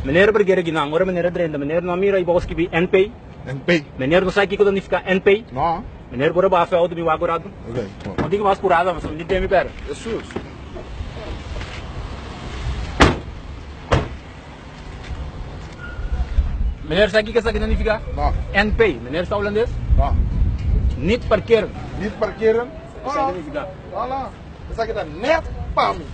Meneer parkeer akinan, ora meneer a drenta, meneer no a mira ayibou skibi NP? NP. Meneer no sa kiko ta nifiká NP? No. Meneer por a baha fe auto mi wak un rato? Ok. No tin ku mas purada, pasobra mi tin temi pèrdè. Hesus. Meneer sa kiko esaki ta nifiká? No. NP. Meneer sa hulandes? No. Niet parkeren. Niet parkeren? Esaki ta nifiká. No, no. Esaki ta net pa mi.